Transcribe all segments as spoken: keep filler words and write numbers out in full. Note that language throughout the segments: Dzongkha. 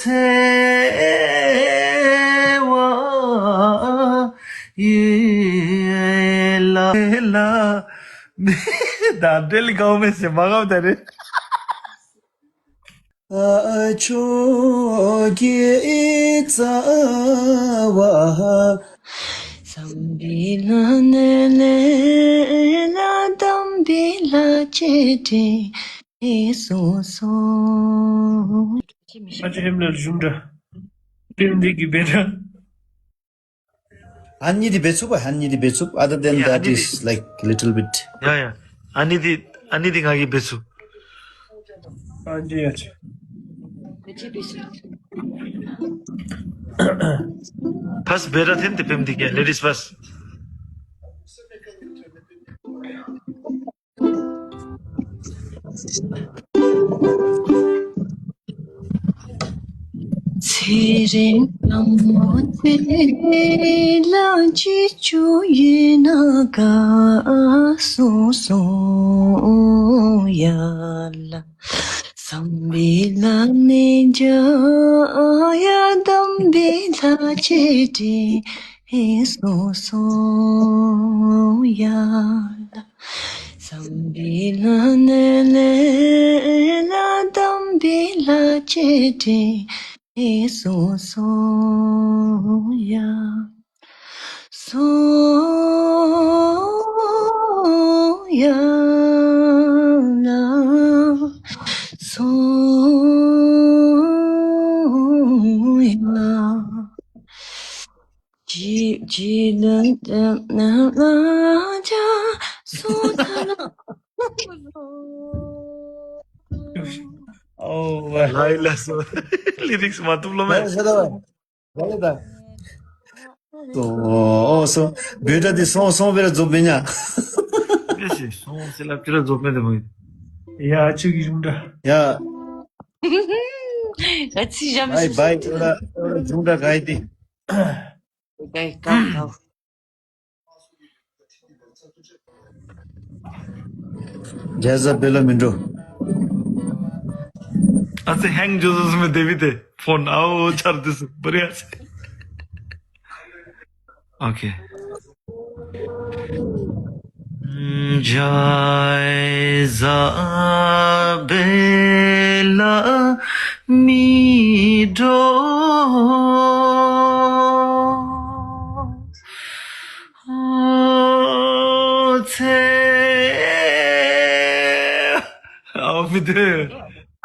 ཚེ་བ་ཡུལ་ལ། ད་འདྲེ་ལི་གའུ་མེ་སེ་མ་གའུ་ད་རེ། ཨ་ཆོས་ཀྱི་རྩ་བ། བསམ་པའི་ལྷ་ནས་ལས་ལ་དམ་པའི་ལྷ་བཅས་འདྲེན་སོང་སོང་། ཨ་ཅེ་ཧེམ་ལ་གཞུང་འདྲ། པེམ་འདི་གི་བེ་འདྲ། ཨ་ནི་འདི་འབད་ཚུགས་པ། ཨ་ནི་འདི་འབད་ཚུགས། Other than yeah, that is like little bit. Yeah, yeah. ཨ་ནི་འདི་ཨ་ནི་འདི་ང་གིས་འབད་ཚུགས། ཨ་ནི་ཡ་ཆེ། ཕཱསཊ་བེ་ར་ཐེན་ཏེ་པེམ་འདི་གི་ལེ་ཌིས་ཕཱསཊ། ཚེ་རིང་ལྷ་མོ་ཚེ་ལ་ཅི་བཅུག་ཡོད་ན་ག་སོང་སོང་ཡ་ལ། བསམ་པའི་ལྷ་ནས་འཇའ་ཡ་དམ་པའི་ལྷ་བཅས་འདྲེན་སོང་སོང་ཡ་ལ། བསམ་པའི་ལྷ་ནས་ལས་ལ་དམ་པའི་ལྷ་བཅས་འདྲེན་སོང་སོང་ཡ། སོང་ཡ་ལ། སོང་ཡ། ཇི་ཇི་ལ་ལ་ལ་ཇ་སོ་ཐ་ལ། ཨོ་ཝའི། ལ་ལ་སོ། ལི་རིགསི་མ་བཏུབ་ལོ་མེ། ལ་ལ་སོ་ད། ལ་ལ་ད། སོང་སོང་། བོད་སྒྲ་འདི་སོང་སོང་སྦེ་ར་རྫོགས་མེན་ན། ཨེ་ཤེ། སོང་ཟེར་སླབ་ཅི་ར་རྫོགས་མེན་ཏེ་མོ། ཡ་ཨ་ཅེ་གི་གཞུང་འདྲ། ཡ། ཨ་ཙི་ཞབས་བའི་བའི་ཨོ་ར་ཨོ་ར་གཞུང་འདྲ་ག་ཨིན་ཏེ། ག་ཨིན་ག་ག། ཇེ་ཟ་བེ་ལ་མི་འགྲོ། ཨ་ཙི་ཧེང་འགྱོ་སོ་སོ་མེ་དེ་བི་ཏེ་ཕོན་ཨའོ་ཆར་དུས་སུ་བར་ཡ་ཟེར། ཨོ་ཁེ། ཇེ་ཟ་བེ་ལ་མི་འགྲོ། ཨོ་ཚེ། ཨའོ་མི་དེ། ཨ།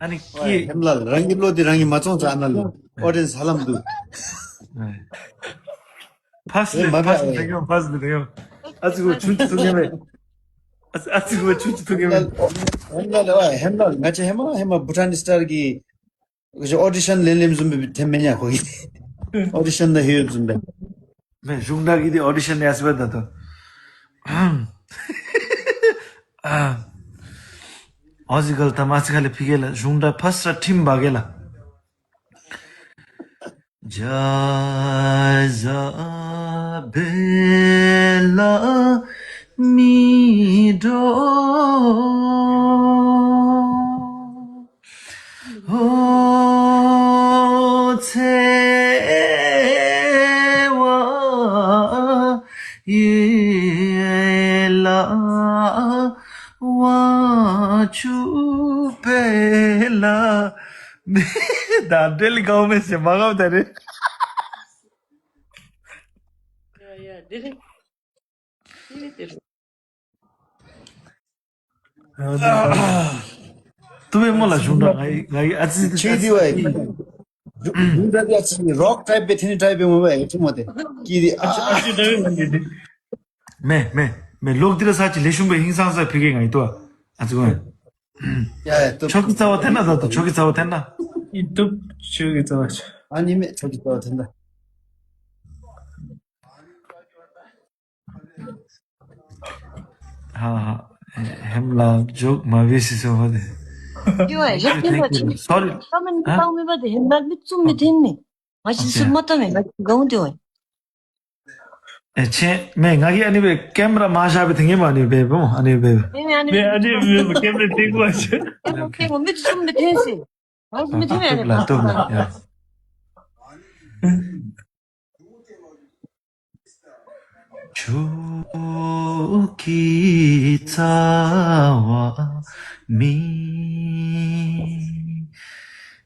ཨ་ནི་ཀི། ཧེམ་ལགས་རང་གི་བློ་འདི་རང་གིས་མ་བཙོང་ཚར་ཨ་ནཱ་ལུ། ཨོ་ཌི་ཡེནསི་ཧ་ལམ་འདུག། ཕཱསཊ་ལས་མ་ཕཱསཊ་ལས་ཐེངས་ཡོད། ཕཱསཊ་ལས་ཐེངས་ཡོད། ཨ་ཙི་གུ་ཆུང་ཆུང་ཐུག་ཉེ་མེ། ཨ་ཙི་ཨ་ཙི་གུ་ཆུང་ཆུང་ཐུག་ཉེ་མེ། ཧེམ་ལགས་ལགས་ཧེམ་ལགས་ང་བཅས་ཧེ་མ་ཧེ་མ་བྷུ་ཊཱན་སི་ཊར་གི་ཨོ་ཌི་ཤན་ལེན་ལེནམ་བཟུམ་སྦེ་ཐོནམ་མེན་ན་ཁོ་གིས། ཨོ་ཌི་ཤན་ནང་ལྷོད་ཡོདཔ་བཟུམ་སྦེ། མེན་གཞུང་དག་གི་འདི་ཨོ་ཌི་ཤན་ཡར་སོང་སྦེ་ད་ལྟོ། ཨ་ཨོ་ཟི་གལ་ད་མ་ཚི་ཁ་ལས་ཕི་གེ་ལ་གཞུང་དག་ཕཱསཊ་ར་ཁྲིམས་འབག་གེ་ལ། ཇ་ཟ་བེ་ལ་མི་འགྲོ། ཨོ་ཚེ་བ་ཡུལ་ལ་བ་ཕྱུགས་བེ་ལ། ད་འདྲེ་ལི་གའུ་མེ་སེ་མ་གའུ་ད་རེ། ཡ་ཡ་འདི་རེད། འདི་རེད་འདི་རེད། ཏུ་བེ་མོ་ལ་གཞུང་དག་ང་ཡི་ང་ཡི་ཨ་ཙི་ཁྱེད་འདི་བ་ཡི། གཞུང་དག་འདི་ཨ་ཙི་རོག་ཊའིཔ་སྦེ་ཐེན་ཊའིཔ་སྦེ་མོ་བ་ཡི་ཁྱེད་མོ་དེ་ཀི་འདི་ཨ་ཨ་ཙི་ད་བེ་མོ་འདི་འདི། མེ་མེ་མེ་ལོག་འདི་ར་ས་ཅི་ལེགས་ཤོམ་སྦེ་ཧིང་སངས་ས་ཕི་གེ་ང་ཡི་ཏུ་ཨ་ཙི་གོ་ཡ། ཡ་ཡ་ཏུ། ཆོ་གི་རྩ་བ་ཐེན་ན་ད་ཏུ་ཆོ་གི་རྩ་བ་ཐེན་ན། ཨིན་ཏུ་ཆོ་གི་རྩ་བ་ཆོ། ཨ་ནི་མེ་ཆོ་གི་རྩ་བ་ཐེན་ན། ཧ་ཧ། ཧེམ་ལགས་ཇོག་མ་འབད་ཤིག་ཟེར་བ་དེ། ཡོ་ཨེ་ཡ་ཧེམ་ལགས་ཅིག་སོ་རི། ད་མེན་ཧ་ད་མེན་པ་དེ་ཧེམ་ལགས་མི་བཙུམ་མི་ཐེན་མི། ང་ཅིག་ཨོ་ཁེ། སུ་མ་ད་མེན་ང་ཅིག་གང་དེ་ཨོ་ཨེ། ཨེ་ཁྱེད་མེན་ང་གིས་ཨ་ནི་སྦེ་ཀེམ་ར་མར་བཞག་སྦེ་འཐེན་གེ་མ། ཨ་ནི་སྦེ་སྦེ་སྨོ། ཨ་ནི་སྦེ་སྦེ། མེན་ཨ་ནི་མེན་མེན་ཨ་ནི་སྦེ་སྦེ་ཀེམ་ར་འཐེན་དགོ་ཨ་ཅེ། ཀེམ་ར་འཐེན་དགོ། མི་ཚུ་མི་འཐེན་ཟེར། ང་ཚུ་མི་འཐེན་ཨ་ནི་སྦེ། ཁྱོད་ཀྱི་རྩ་བ་མི་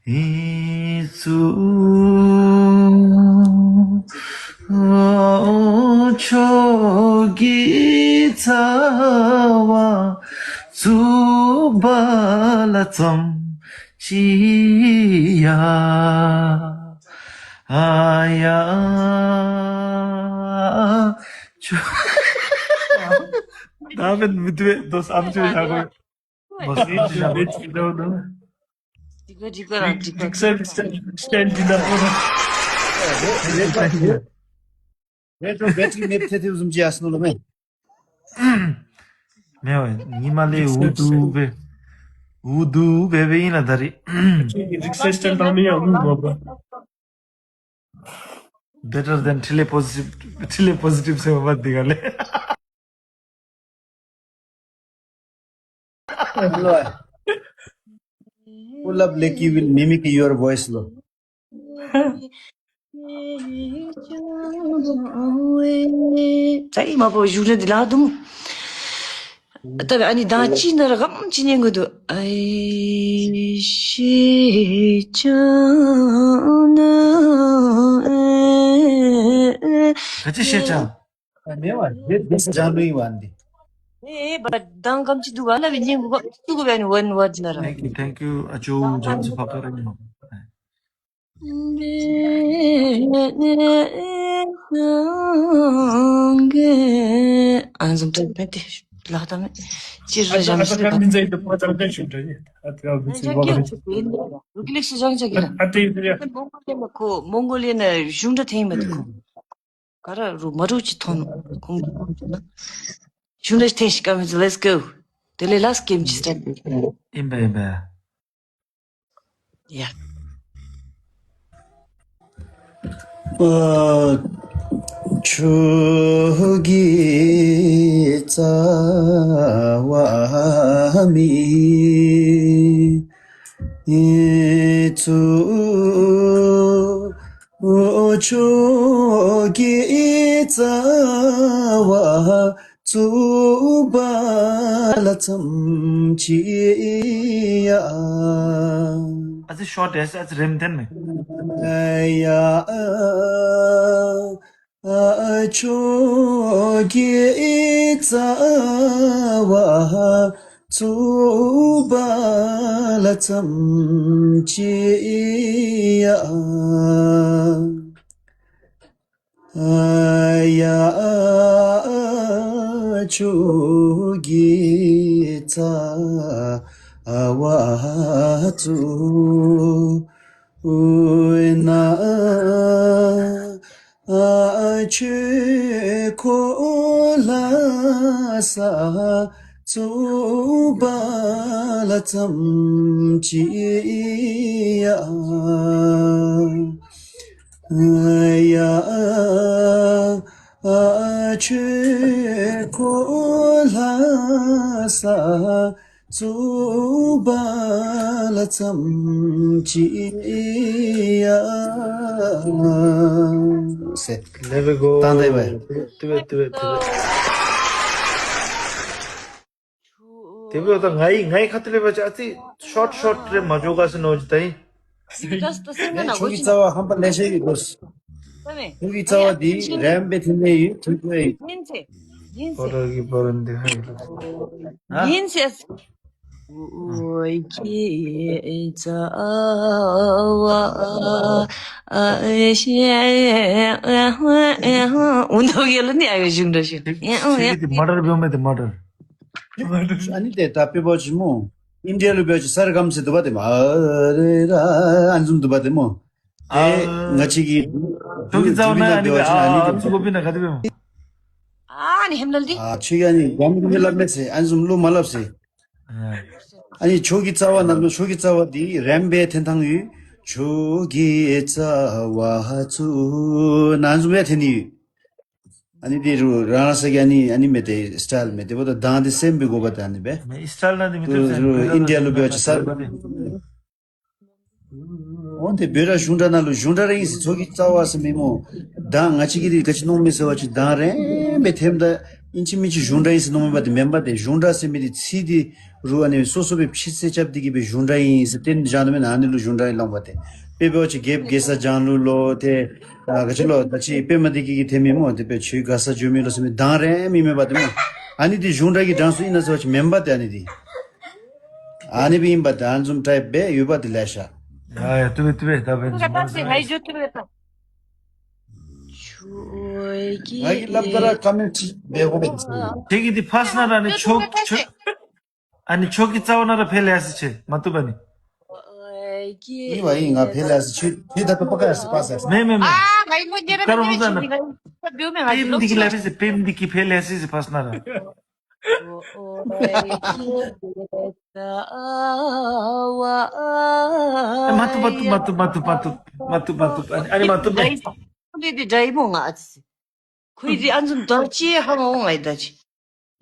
བཙུགས། ཁྱོད་ཀྱི་རྩ་བ་བཙུགས་པ་ལ་ཙམ་ཅིག་ཡ། ཨ་ཡ། ཁྱོད། ད་མེན་མི་བཏུབ་པས། དོ་ཨམ་ཅིག་བཞག་དགོ། མ་སྲིད་ཅིག་བཞག་དགོ། འགྲིག་ག་འགྲིག་ག་ར་འགྲིག་ག། འགྲིག་ས་འགྲིག་ས་འགྲིག་ས་འདི་ན་པོ་ར། རེད་དོ། བེ་ཊི་རི་མེད་ཐེ་ཐེ་བཟུམ་ཅིག་ཡར་སོང་ནུག་ལོ་མེན། མེན་པ་ཉི་མ་ལས་འུ་སྡུག་སྦེ་འུ་སྡུག་སྦེ་སྦེ་ཨིན་ན་ད་རིས། རིགས་སེ་སི་ཊེན་ཊི་དང་མི་ཡང་འུ་མ་པ། Better than ཕྲིན་ལས་པོ་ཟི་ཊིབ། ཕྲིན་ལས་པོ་ཟི་ཊིབ་ཟེར་བ་འདི་ག་ལས། Pull up like you will mimic your voice ལོ། ད་ཨིན་མ་པ་གཞུང་འགྲེལ་འདི་ལཱ་འདུག་སྨོ། ད་ཨ་ནི་གདངས་ཅིག་ནང་ར་ག་དེམ་ཅིག་ཉན་དགོ་འདུག། ཨའི་ཤེས་བྱ་ན། ག་ཅི་ཤེས་བྱ། ཨ་མེན་པ། དེ་དེ་སྦྱང་ནུས་པ་འདི། ཨེ་བ་གདངས་ག་དེམ་ཅིག་འདུག་ག་སླབ་སྦེ་ཉན་དགོ་ག་ཚུགས་དགོ་པས་ཨ་ནི་ཝན་ཝརཌ་ནང་ར། Thank you, thank you. ཨ་ཅོ་ཇམ་སུ་ཕ་ཀ་ར་ཨིན་མ། ཨ་ནི་བཟུམ་ཏེ་མེད་དེ་ལཱ་ད་མེད། ཅིག་ར་ཨ་ཅག་ཨ་ཅག་ཁ་མི་མཛད་དེ་ཕོ་ཅག་ཏེ་ཞུ་འདྲ་ཡེ། ཨ་ཏེ་ཨ་བི་ཅིག་བ་ག་རེ། རུ་ཀི་ལེགས་སུ་སྦྱང་ཅ་གི་ར། ཨ་ཏེ་ཡེ་ཏེ་ཡ། མོང་གོ་ལི་ཡ་ནང་ཁོ་མོང་གོ་ལི་ཡ་ནང་གཞུང་འགྲེལ་འཐེན་མི་འདུག་ཁོ། ག་ར་རུ་མ་རུ་ཅིག་ཐོན་ནུག་ཁོང་གི་ཁོང་གི་ན། གཞུང་འགྲེལ་འཐེན་ཤིག་ཀ་མི་ཚུ། Let's go. དེ་ལས་ལཱསི་ཊི་གེམ་ཅིག་སི་ཊཱཊ་འབད། ཨིན་པས་ཨིན་པས། ཡ། ཨ་ཁྱོད་ཀྱི་རྩ་བ་མི་བཙུགས། ཁྱོད་ཀྱི་རྩ་བ་བཙུགས་པ་ལ་ཙམ་ཅིག་ཡ། ཨ་ཙི་ཤོརཊ་ཨེ་ཙི་རེམ་ཐོན་མས། ཡ། ཨ་ཁྱོད་ཀྱི་རྩ་བ་བཙུགས་པ་ལ་ཙམ་ཅིག་ཡ། ཡ། ཁྱོད་ཀྱི་རྩ་བ་བཙུགས་ན། ཁྱོད་ཁོ་ལ་ས་བཙུགས་པ་ལ་ཙམ་ཅིག་ཡ། ཡ། ཁྱོད་ཁོ་ལ་ས་བཙུགས་པ་ལ་ཙམ་ཅིག་ཡ། ཟེར། There we go. བཏང་ད་ཡི་བས། དེ་སྦེ་དེ་སྦེ་དེ་སྦེ། དེ་སྦེ་ད་ང་ཡི་ང་ཡི་ཁ་ཐུག་ལས་འབད་བ་ཅིན་ཨ་ཙི་ཤོརཊ་ཤོརཊ་རེ་མ་འགྱོ་ག་ཟེར་མནོ་ཅི་ད་ཡི། ཁྱོད་ཀྱི་རྩ་བ་ཧམ་པ་ལེ་ཤ་ཡོད་དོ། ཁྱོད་ཀྱི་རྩ་བ་འདི་རེམ་སྦེ་འཐེན་ནི་ཡོད། ཐུབ་ཀྱི་ཡོད། ཨིན་ཟེར། ཨིན་ཟེར། ཨིན་ཟེར། ཁྱོད་ཀྱི་རྩ་བ་ཨ་ཤེས། འུ་ནོ་གི་ལུ་ནི་ཨ་ཡོད་གཞུང་འགྲེལ་ཞུ། ཁྱོད་ཀྱི་འདི་མར་ཌར་འབདཝ་མས་དེ་མར་ཌར། ཨ་ནི་དེ་ད་དཔེ་འབད་བ་ཅིན་སྨོ། ཨིན་ཌི་ཡ་ལུ་འབད་བ་ཅིན་ས་རེ་ག་མ་ཟེར་འདུག་པ་དེ་སྨོ། ཨ་རེ་ར་ཨ་ནི་བཟུམ་འདུག་པ་དེ་སྨོ། ཨ་ང་བཅས་ཀྱི་ཁྱོད་ཀྱི་རྩ་བ་ནང་ཨ་ནི་སྦེ་ཨ་ཨ་ཨ་ཚུ་གོ་བི་ན་ག་དེ་སྦེ་སྨོ། ཨ་ནི་ཧེམ་ལ་འདི། ཨ་ཁྱོད་ཀྱིས་ཨ་ནི་ག་མི་ག་མི་སླབ་མས་ཟེར། ཨ་ནི་བཟུམ་ལུ་མ་སླབ་ཟེར། ཨ་ནི་ཁྱོད་ཀྱི་རྩ་བ་ནང་ལུ་ཁྱོད་ཀྱི་རྩ་བ་འདི་རེམ་སྦེ་འཐེན་ཐངས་ཡོད། ཁྱོད་ཀྱི་རྩ་བ་བཙུགས་ན་ཨ་ནི་བཟུམ་སྦེ་འཐེན་ནི་ཡོད། ཨ་ནི་འདི་རུ་རང་རང་སོ་གི་ཨ་ནི་ཨ་ནི་མེད་དེ་སི་ཊལ་མེད་དེ་འབདཝ་ད་གདངས་འདི་སེམས་སྦེ་དགོ་པས་ད་ཨ་ནི་སྦེ། མེན་སི་ཊལ་ནང་འདི་མི་བཏུབ་ཟེར། རུ་ཨིན་ཌི་ཡ་ལུ་འབད་བ་ཅིན་གསརཔ་འདི། འོ་དེ་བོད་ར་གཞུང་སྒྲ་ནང་ལུ་གཞུང་སྒྲ་ར་ཨིན་ཟེར། ཚོགས་ཀྱི་རྩ་བ་ཟེར་མི་སྨོ། གདངས་ང་བཅས་ཀྱིས་འདི་ག་ཅི་མནོཝ་མས་ཟེར་བ་ཅིན་གདངས་རིངམོ་སྦེ་འཐེནམ་ད་ཨིན་ཅི་མིན་ཅི་གཞུང་སྒྲ་ཨིན་ཟེར་མནོཝ་མས་པ་དེ། མེན་པ་དེ། གཞུང་སྒྲ་ཟེར་མི་འདི་ཚིག་འདི་རུ་ཨ་ནི་སོ་སོ་སྦེ་ཕྱེ་ཚེ་རྐྱབ་སྟེ་གི་སྦེ་གཞུང་སྒྲ་ཨིན་ཟེར་བསྟན་བཞག་ནུག་མེན་ན། ཨ་ནི་ལུ་གཞུང་སྒྲ་ཨིན་ལོ་པ་དེ། དཔེ་འབད་བ་ཅིན་རྒྱལཔོ་རྒྱལ་ས་ལྗང་ལུ་ལོ་ཏེ་ཨ་ག་ཅི་ལོ་ད་ཅི་པདྨ་བདེ་སྐྱིད་ཀྱིས་འཐེན་མི་སྨོ། དེ་སྦེ་ཁྱོད་དགའ་ས་འགྱོ་མི་ལོ་ཟེར་མི་གདངས་རིངམོ་ཨིན་མས་པ་དེ་སྨོ། ཨ་ནི་འདི་གཞུང་སྒྲ་གི་གྲངས་སུ་ཨིན་ན་ཟེར་བ་ཅིན་མེན་པ་དེ། ཨ་ནི་འདི་ཨ་ནི་སྦེ་ཨིན་པ་དེ། ཨ་ནི་བཟུམ་ཊའིཔ་སྦེ་ཡོད་པ་དེ་ལེ་ཤ། ཡ་ཡ་བཏུབ་པས་བཏུབ་པས། ད་འབདན་ཏུ་ཀ་ཏ་སི་ཧའི་ཇོ་བཏུབ་པས་ད། ང་གིས་སླབ་ད་ར་ཀོ་མེནཊ་འབད་དགོ་པས། ཁྱོད་ཀྱིས་འདི་ཕར་ནང་ར་ཨ་ནི་ཕྱོགས་ཕྱོགས་ཨ་ནི་ཕྱོགས་ཀྱི་རྩ་བ་ནང་ར་ཕེ་ལེ་ཡར་སི་ཆེ་མ་བཏུབ་པ་ནི། ཨིན་པ་ཨིན། ང་ཕེ་ལེ་ཡར་སི་ཆེ། ཁྱོད་ད་ལྟོ་པ་ཀ་ཡར་སི་པ་ས་ཡར་སི། མེན་མེན་མེན། ཨ་ང་ཨིན་ལོ་ཉེ་ར་ཀ་ར་མི་མོ་ཟ་ན། ང་ཨིན་ལོ་ཉེ་ར་མི་ང་ཨིན་ལོ་ཉེ་ར་མི། པདྨ་བདེ་སྐྱིད་ཕེ་ལེ་ཡར་སི་ཟེར་ཕར་ནང་ར། མ་བཏུབ་མ་བཏུབ་མ་བཏུབ་མ་བཏུབ་མ་བཏུབ། ཨ་ནི་ཨ་ནི་མ་བཏུབ་མེན། ཁོ་འདི་འདི་འདྲ་ཨིན་སྨོ་ང་ཨ་ཙི། ཁོ་འདི་ཨ་ནི་བཟུམ་དོན་ཅིག་ཧ་མ་འོང་ང་ཨིན་ད་ཅི།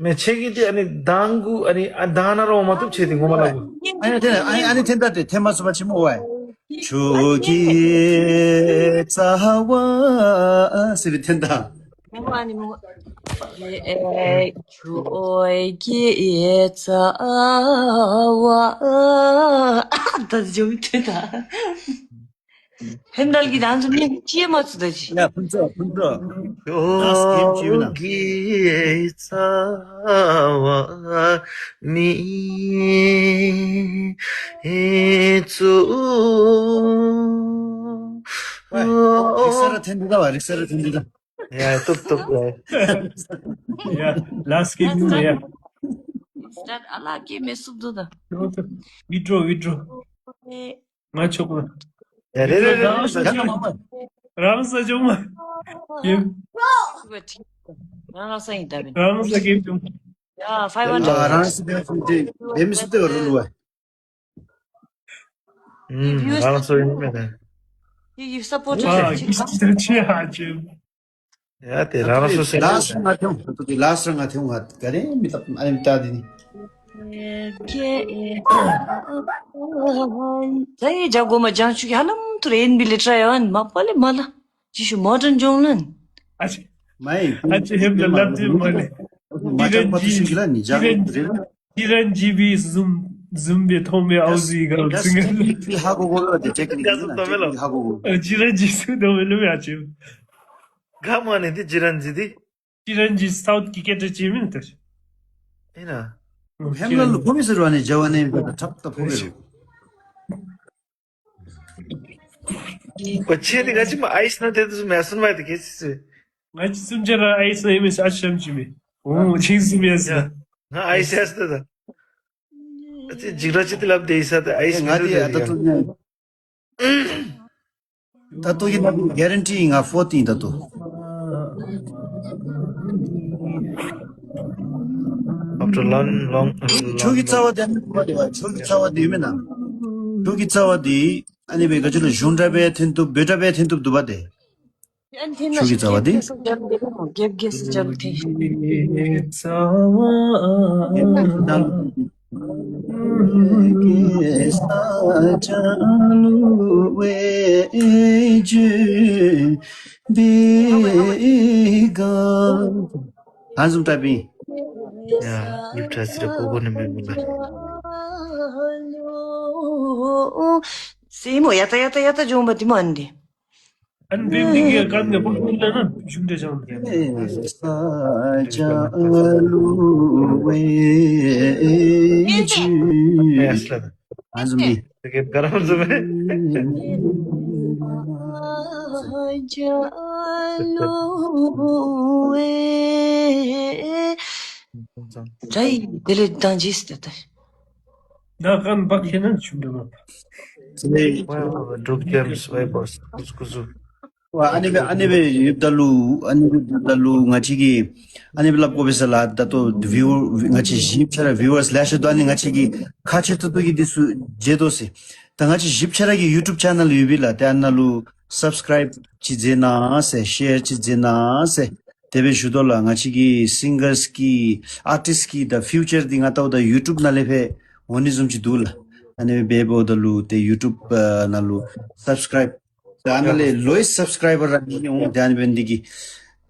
མེན་ཁྱོད་ཀྱིས་འདི་ཨ་ནི་གདངས་གུ་ཨ་ནི་ཨ་གདངས་ནང་ར་འོང་མ་བཏུབ་ཁྱོད་འདི་ངོ་མ་སླབ་གུ། ཨ་ནི་འཐེན་ཨ་ནི་ཨ་ནི་འཐེན་ད་ཏེ་འཐེན་མ་ཚུགས་པ་ཅིན་སྨོ་ཝའི། ཕྱོགས་ཀྱི་རྩ་བ་ཟེར་སྦེ་འཐེན་ད། མོ་ཨ་ནི་མོ། ཨེ་ཨེ་ཁྱོད་ཀྱི་རྩ་བ། ད་འགྱོ་མི་འཐད་ད། ཧེམ་ཌལ་གྱི་གདངས་སུ་མི་ཅིག་མ་ཚུད་ད་ཅི། ཡ་ཕུན་ཚོགས་ཕུན་ཚོགས། ད་སྐྱེམས་ཅིག་ཡོད་ན། ཁྱོད་ཀྱི་རྩ་བ་མི་ཚུགས། ཝའི་རིག་ས་ར་འཐེན་འདི་ད་ཝའི་རིག་ས་ར་འཐེན་འདི་ད། ཡ་བཏུབ་བཏུབ་ཡ། ཡ་ལཱསཊ་གི་ནི་ཡ། སི་ཊཱཊ་ཨ་ལ་ཀེ་མེ་སུབ་དོ་ད། ཝི་ཌྲོ་ཝི་ཌྲོ། ང་ཆོག་གོ། ཡ་རེ་རེ་རེ་རེ། རང་ས་ཇོ་མ། ཡེ། རང་ས་ཨིན་ད་བིན། རང་ས་གི་ཇོ་མ། ཡ་ཕའིབ་ཧན་ཌེཌ། ཨ་རང་ས་གི་ཇོ་མ་དེ་བེ་མི་སུབ་དེ་བ་རུ་ལུ་ཝའི། ཨུམ་རང་སོ་ཨིན་མེན་ན། ཡུ་ཡུ་སཔོརཊ་ཨ་ཅི་ཧ་ཅི། ཡ་ཏེ་རང་སོ་སོ་ལཱསཊ་ང་ཐེངས་ད་ལྟོ་ཏེ་ལཱསཊ་ང་ཐེངས་ང་ག་རེ་མི་ད་ཨ་ནི་མི་ད་འདི་ནི། ད་ཡི་ཇ་གོ་མ་ཇང་ཆུ་གི་ཧ་ལམ་ཐུར་ཨེན་བི་ལེ་ཊ་ར་ཡ་ཝན་མ་པ་ལེ་མ་ལ་ཇི་ཤུ་མོ་ཌརན་ཇོང་ལན། ཨ་ཅི། མ་ཡི་ཨ་ཅི་ཧེམ་ལ་ལབ་ཏེ་མ་ལེ། མ་ཅང་པ་ཏུ་ཤིང་གི་ལ་ནི་ཇ་གོ་རེ། ཅི་རན་ཇི་བི་བཟུམ་བཟུམ་སྦེ་མཐོང་མི་ཨའུ་ཟི་ག་ཡ་ཟིང་ག་ཊེག་ནིཀ་ཧ་གོ་གོ་ལོ། ཏེ་ཊེག་ནིཀ་ཧ་གོ་གོ། ཅི་རན་ཇི་སུ་དོ་མེ་ལུ་ཡ་ཅི། ག་མ་ནི་འདི་ཅི་རན་ཇི་འདི། ཅི་རན་ཇི་སའུཐ་གི་སྐད་གྲགས་ཅིག་མེན་ཏེ། ཨིན་ན། ཧེམ་ལ་ལུ་ཕོ་མི་ཟེར་བ་ནི་ཇ་ཝ་ནི་ཐབ་ཐབ་ཕོ་མི་རུ། ཁྱོད་འདི་ག་ཅི་མ་ཨའི་སི་ནང་ཏེ་དུས་མེ་སོན་མ་ཏེ་གེ་སི་སི། ང་བཅས་གསུམ་ཆ་ར་ཨའི་སི་ནང་ཨིན་མས་ཨ་ཤམ་ཅིག་མས། འོ་ཁྱེད་གསུམ་ཡ་ཟེར། ང་ཨའི་སི་ཡ་ཟེར་ད། ཨ་ཙི་འཇིགས་ར་ཅིག་ཏེ་ལབ་སྡོད་ས་ད་ཨའི་སི་ང་འདི་ཨ་ད་ལྟོ་ནི། ད་ལྟོ་གི་ནང་གི་གེ་རན་ཊི་ང་ཕོརཐ་ཨིན་ད་ལྟོ། After long, long, ཁྱོད་ཀྱི་རྩ་བ་འདི་ཨ་ནི་ཁྱོད་ཀྱི་རྩ་བ་འདི་ཡོད་མེན་ན། ཁྱོད་ཀྱི་རྩ་བ་འདི་ཨ་ནི་སྦེ་ག་ཅི་ལོ་གཞུང་སྒྲ་སྦེ་འཐེན་བཏུབ་བོད་སྒྲ་སྦེ་འཐེན་བཏུབ་འདུག་པ་ཏེ། ཁྱོད་ཀྱི་རྩ་བ་འདི། རྒྱབ་རྒྱབ་ས་རྒྱབ་ལུ་འཐེན་ཤིག། ཧ་ཟུམ་ཊའིཔ་ཨིན། ཡ་ཡིབ་ཁྲ་ཟེར་གོ་གོ་ནི་མེད་མེད་ལ། སེ་མོ་ཡ་ཏ་ཡ་ཏ་ཡ་ཏ་འགྱོཝ་མས་ཏེ་མ་འདི། ཨན་བེམ་འདི་གི་ཀན་གི་པོ་ཀུན་ལ་ན་ཞུམ་ཏེ་ཅང་། ཨ་ཟུམ་འདི། དེ་གི་ག་ར་ཟུམ་མས། ད་ཀན་བག་ཁེ་ན་ཞུམ་ཏེ་མ། ཝའི་ཝའི་ཌོབ་ཀེམས་ཝའི་བོས་ཀུ་ཟུ་ཀུ་ཟུ། ཝ་ཨ་ནི་སྦེ་ཨ་ནི་སྦེ་ཡོདཔ་ད་ལུ་ཨ་ནི་སྦེ་ཡོདཔ་ད་ལུ་ང་བཅས་ཀྱིས་ཨ་ནི་སྦེ་སླབ་དགོ་པས་ཟེར་ལགས། ད་ལྟོ་བིའུ་ང་བཅས་གཞི་ཆ་ར་བིའུ་ཝརསི་ལེ་ཤ་འདུག། ཨ་ནི་ང་བཅས་ཀྱིས་ཁག་ཆེ་ཏོག་ཏོ་གིས་འདི་ཚུ་མཇལ་དོ་ཟེར། ད་ང་བཅས་གཞི་ཆ་ར་གི་ཡུ་ཊུབ་ཅེ་ནཱལ་ཡོད་པས་ལགས། ཏེ་ཨ་ནཱ་ལུ་སབ་སི་ཀརའིབ་ཅིག་མཛད་གནང་ཟེར་ཤེར་ཅིག་མཛད་གནང་ཟེར། དེ་སྦེ་ཞུ་དོ་ལགས། ང་བཅས་ཀྱི་སིང་གརསི་གི་ཨར་ཊིསཊ་ཀྱི་ད་ཕིའུ་ཅར་འདི་ང་བལྟཝ་ད་ཡུ་ཊུབ་ནང་ལས་ཕར་འོང་ནི་བཟུམ་ཅིག་འདུག་ལགས། ཨ་ནི་སྦེ་འབདཝ་ད་ལུ་ཏེ་ཡུ་ཊུབ་ཨ་ནང་ལུ་སབ་སི་ཀརའིབ། ད་ཨ་ནཱ་ལས་ལོའེསི་སབ་སི་ཀརའིབ་བར་ར་ཨིན་འོང་། ཏེ་ཨ་ནི་འབད་ནི་འདི་གིས་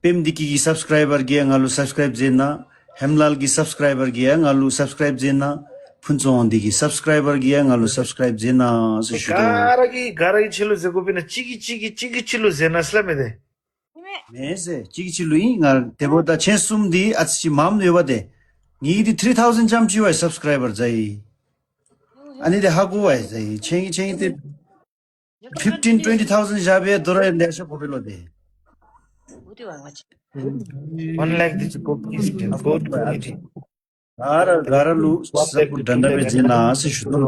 པེམ་བདེ་སྐྱིད་ཀྱི་སབ་སི་ཀརའིབ་བར་གྱིས་ཡང་ང་ལུ་སབ་སི་ཀརའིབ་མཛད་གནང་། ཧེམ་ལཱལ་གྱི་སབ་སི་ཀརའིབ་བར་གྱིས་ཡང་ང་ལུ་སབ་སི་ཀརའིབ་མཛད་གནང་། ཕུན་ཚོགས་དབང་འདུས་ཀྱི་སབ་སི་ཀརའིབ་བར་གྱིས་ཡང་ང་ལུ་སབ་སི་ཀརའིབ་མཛད་གནང་ཟེར་ཞུ་དོ། ག་ར་གིས་ག་ར་གིས་ཁྱོད་ལུ་མཛད་དགོ་པས་ན། གཅིག་གིས་གཅིག་གིས་གཅིག་གིས་གཅིག་ལུ་མཛད་གནང་ཟེར་སླབ་མས་ཏེ། མེན་ཟེར། གཅིག་གིས་གཅིག་ལུ་ཨིན། ང་དེ་འབདཝ་ད་ཁྱེད་གསུམ་འདི་ཨ་ཙི་ཅིག་མངམ་ཡོད་པ་ཏེ། ངེ་གི་འདི་ཐིརི་ཐའུ་ཟེན་ཙམ་ཅིག་བའི་སབ་སི་ཀརའིབ་བར་མཛད་ཡི། ཨ་ནི་འདི་ཧ་གོ་བའི་མཛད་ཡི། ཁྱེད་ཀྱི་ཁྱེད་ཀྱི་འདི་ཕིཕ་ཊིན་ཊུ་ཝེན་ཊི་ཐའུ་ཟེན་བཞག་པའི་དོ་རུང་ལེ་ཤ་དགོ་པས་ལོ་ཏེ། One lakh འདི་ཅིག་དགོ་པས་ཟེར་དགོ་པས་ཟེར། ག་ར་ག་ར་ལུ་སབ་པོརཊ་འདྲན་འདྲ་སྦེ་མཛད་གནང་ཟེར་ཞུ་དོ།